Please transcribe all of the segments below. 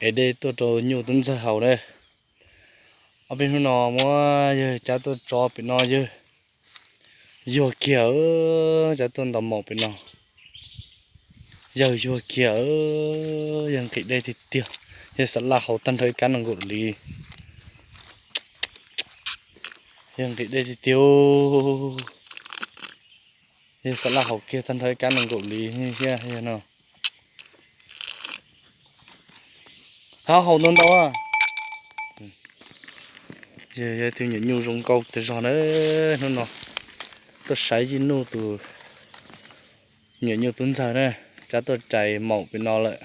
Es dej tuaj rau nyuj tub ntxawg haus na. Ob peb hnub no muab yawg cab tuaj tso pem no yawg yuag kiag, cab tuaj ntaus maum pem no. Yawg yuag kiag, yawg nqhis dej tiag tiag. Yawg xa laj haus tag nrho ib kab nees nkaum li. Yawg nqhis dej tiag tiag. Yawg xa laj haus kiag tag nrho ib kab nees nkaum li thiab yawg no. Haus haus ntau ntau. Yawg yog tus me nyuam nyuj zoo nkauj tas zog na. Hnub no tuaj saib Yij Nuj tus me nyuam nyuj tub ntxawg na, cab tuaj cais maum pem no lawm.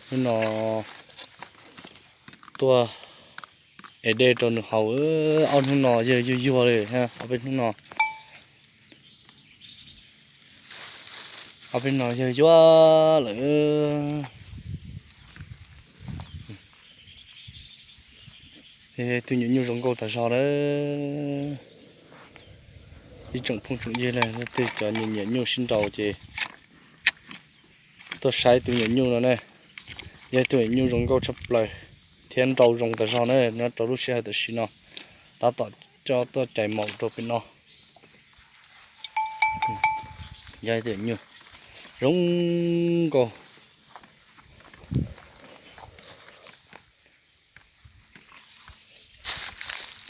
Hnub no tuaj es dej rau nws haus. Ob hnub no yawg yuag yuag li, ob peb hnub no, ob peb no yawg yuag lawm. Tus me nyuam nyuj zoo nkauj tas zog na. Ib tsoom phooj tsoom ywg na, leej twg cov nyiam nyiam nyuj sib nraus ces tuaj saib tus me nyuam nyuj no ne. Yog tus me nyuam nyuj zoo nkauj tshaj plaws thiab nrau zoo tas zog na, nyob rau lub sij hawm tam sim no tab tom coj tuaj cais maum rau pem no. Yog tus me nyuam nyuj zoo nkauj.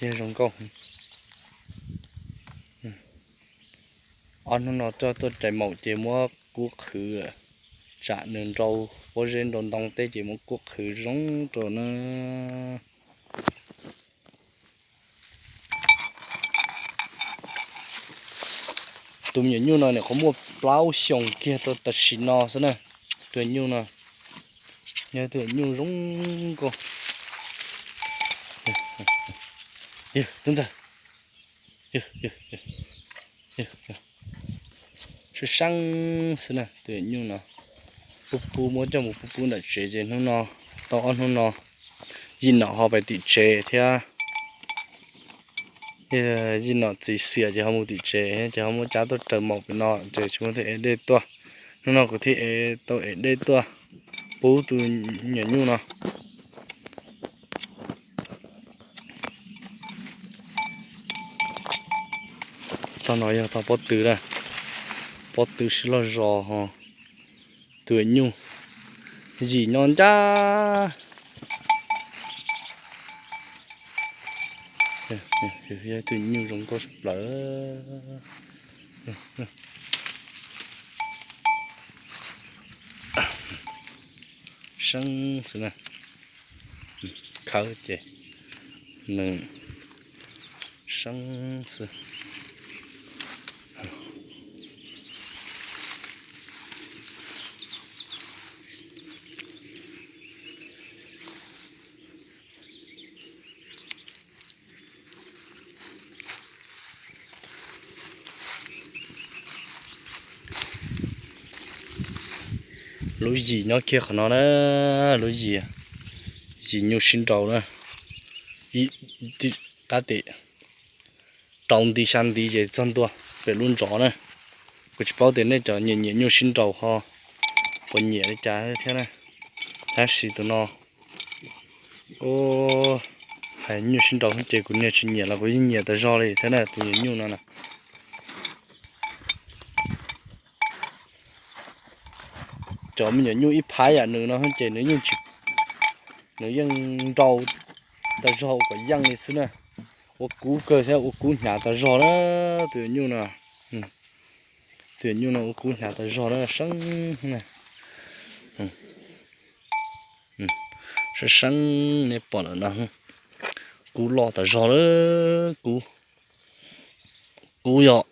Zoo nkauj. Ob hnub no coj tuaj cais maum ces muab kub qhwv, tsam nws nrau pob zeb nrau ntoo teb ces muab kub qhwv zoo rau na. Tus me nyuam nyuj no nws qhuav muaj plaub xyoos kiag rau tam sim no xwb na. Tus nyuj no, yog tus nyuj zoo nkauj. Yog, tub ntxawg. Sab seeb xwb na, tus nyuj no. Pub pub, muab coj mus pub pub ntawm tsev ces hnub no, tau ob hnub no, Yij Nom ho pais tim tsev thiab. Yij Nom txiv xiam ces ho mus tim tsev ces ho muab cab tuaj raws maum pem no ces tsis muaj thiaj ev dej tuaj. Hnub no kuv thiaj ev tau ev dej tuaj pub tus nyuam nyuj no. Tog no yog tog pob tw na, pob tw sib loj zos ho. Tus nyuj yim nyob ncaj. Tus nyuj zoo nkauj tshaj plaws. Seeb xwb na, khawb ces nws seeb xwb. Lub yim nyob kiag qhov no na, lub yim, yim nyuj sib nraus na, qab tim rau nti xya nti ces txog ntua pem lub ntsov na. Kuv tsis paub tias nej cov nyiam nyiam nyuj sib nraus ho puas nyiam li cas thiab na. Tab sis tus no, hais nyuj sib nraus ces kuv niag tsis nyiam los kuv yeej nyiam tas zog li thiab na, tus nyuam nyuj no na. Cov me nyuam nyuj ib phab yam nws no ces nws yeej tsis, nws yeej nrau tas zog ua kom yeej li xwb na. Ua kub kawg thiab ua kub hnyav tas zog na, tus nyuj no. Tus nyuj no ua kub hnyav tas zog na, seeb na. Seeb seeb nej pom lawm no, kub loj tas zog na, kub, kub yog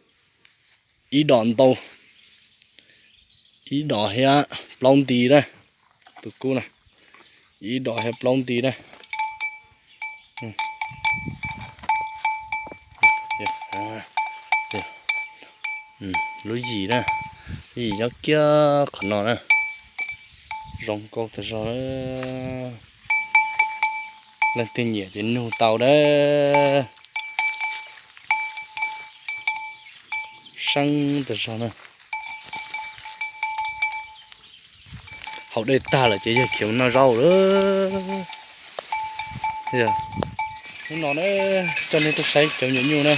ib dos ntau, ib dos thiab plaub nti na, tus kub na, ib dos thiab plaub nti na. Lub yim na, lub yim nyob kiag qhov no na, zoo nkauj tas zog na. Leej twg nyiam ces nug tau na. Seeb tas zog na. Haus dej tag lawm ces yog khiav mus noj zaub lawm. Hnub no na, coj nej tuaj saib cov me nyuam nyuj na.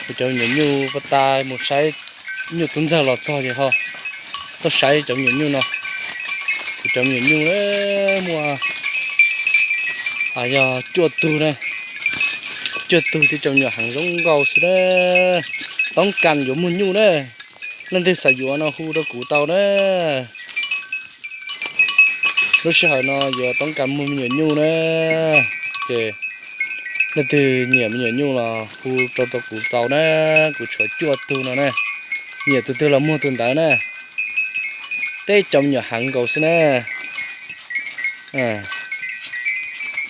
Kuv cov me nyuam nyuj pas tas mus saib nyuj tub ntxawg los txog ces ho tuaj saib cov me nyuam nyuj no. Kuv cov me nyuam nyuj na, muaj yog cuaj tug na, cuaj tug thiab cov me nyuam heev zoo nkauj xwb na. Toob kas yuav muag nyuj na, leej twg xav yuav no hu rau kuv tau na. Lub sij hawm no yuav toob kas muag me nyuam nyuj na, ces leej twg nyiam me nyuam nyuj los hu rau rau kuv tau na, kuv tshuav cuaj tug no na, nyiam tus twg los muag tus ntawd na. Teb cov me nyuam heev nkaus xwb na.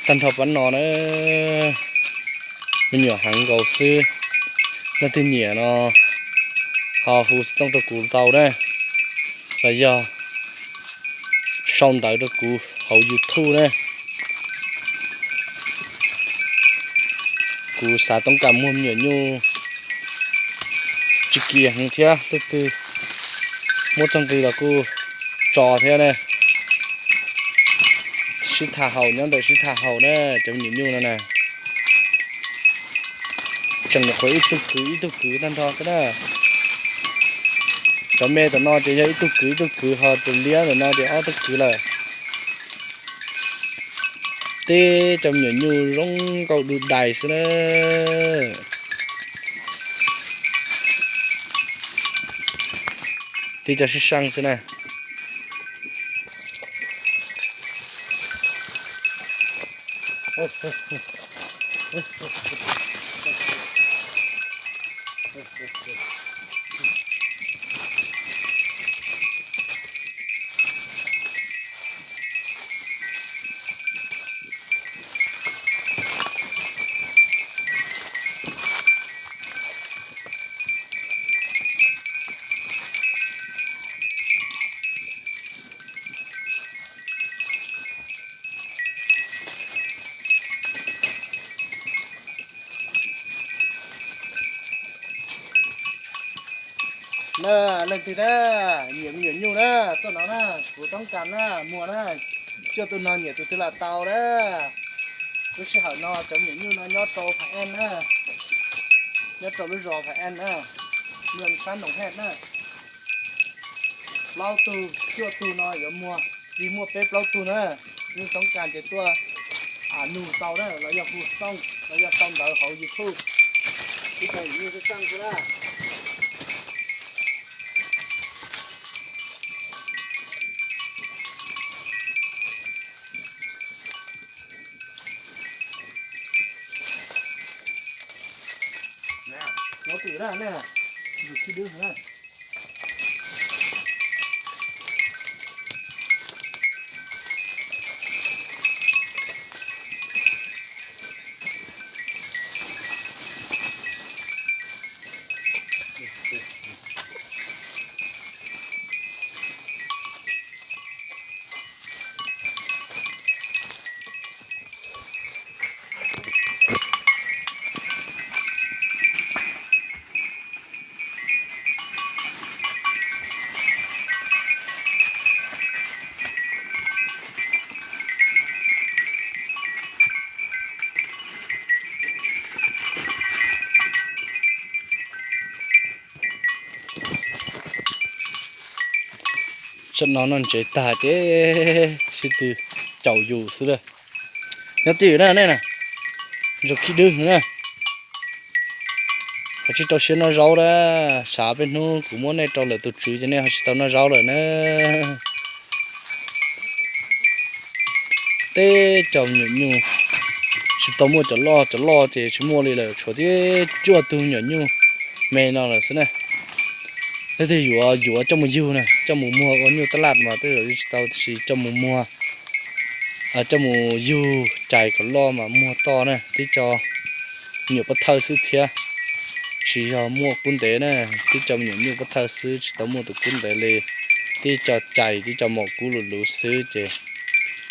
Tag nrho pab no na, me nyuam heev nkaus xwb, leej twg nyiam no ho hu xov tooj rau kuv tau na, los yog sau ntawv rau kuv hauv YouTube na. Kuv xav toob kas muag me nyuam nyuj tsis kiag heev thiab, leej twg muab txoj nqi los kuj tso thiab na. Sib tham haus, nyob ntawm sib tham haus na, cov me nyuam nyuj no na. Tseem nyuam qhuav ib tug kwv ib tug kwv tag nrho xwb na. Cov me tam no ces yog ib tug kwv ib tug kwv, ho tus liab ntawm no ces ob tug kwv lawm. Teb cov me nyuam nyuj zoo nkauj du dais xwb na. Tib co sib seej xwb na. Na, leej twg na, nyiam me nyuam nyuj na, tuaj no na, kuv toob kas na, muag na, cuaj tug no nyiam tus twg los tau na. Lub sij hawm no cov me nyuam nyuj no nyob rau Pha Eej na, nyob rau lub zos Pha Eej na, nyob sab Noom Hej na. Plaub tug, cuaj tug no yuav muag, vim muaj peb plaub tug na, leej toob kas ces tuaj nug tau na, los yog hu xov tooj, los yog sau ntawv hauv YouTube. Ib tug nyuj xwb xwb na. Nov twm na, yus khi dwb na. Tsam no noj ntsev tag ces sib tw caum yus xwb lawm. Nyob twj ywm na nej na, zoo khi dwb na. Ho tsis rau siab noj zaub na, tsam peb hnub kuv muab nej rau lawm tus tswv ces nej ho tsis tau noj zaub lawm na. Teb cov me nyuam nyuj tsis tau muaj, cov loj cov loj ces tsis muaj li lawm, tshuav tib cuaj tug me nyuam nyuj me no lawm xwb na. Leej twg yuav yuav coj mus yug na, coj mus muag ua nyuj taj laj mas tej zaum yuav tsis tau, tiam sis coj mus muag, coj mus yug cais kom loj mas muag toj na. Tib co me nyuam pov thawj xwb thiab, tsis yog muaj kub ntev na. Tib co me nyuam nyuj pov thawj xwb, tsis tau muaj tus kub ntev li. Tib co cais, tib co maum kub luv luv xwb ces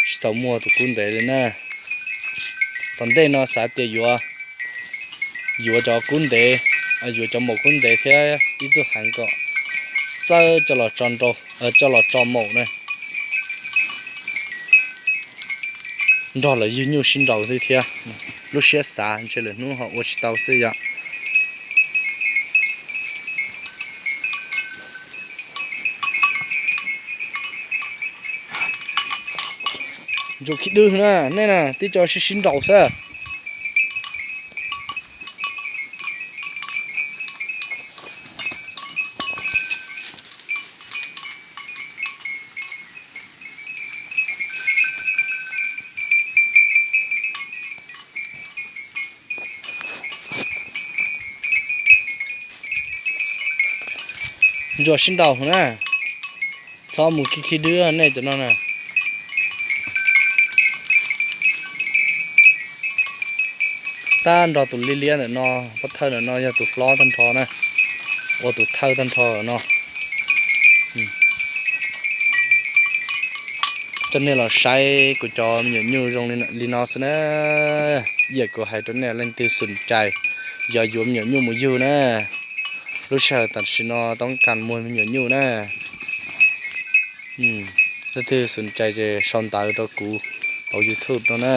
tsis tau muaj tus kub ntev li na. Tom ntej no xav tias yuav, yuav cov kub ntev, yuav cov maum kub ntev thiab ib tug heev kom txawb coj los tso nrau, coj los tso maum na. Nrog lawv yug nyuj sib nraus xwb thiab. Lub siab xav ntshe lwm hnub ho ua tsis tau xwb yom. Ntsuas khi dwb na, nej na tib co sib sib nraus xwb. Ntsuas sib nraus na, txhob mus khi khi dwb nej cov no na. Tab nrog tus liab liab ntawm no, pov thawj ntawm no yog tus hlob tag nrho na, ua tus thawj tag nrho no. Coj nej los saib kuv cov me nyuam nyuj zoo li no xwb na. Yam kuv hais rau nej, leej twg xum cai yog yuav me nyuam nyuj mus yug na, lub sij hawm tam sim no toob kas muag me nyuam nyuj na. Leej twg xum cai ces sau ntawv rau kuv hauv YouTube no na.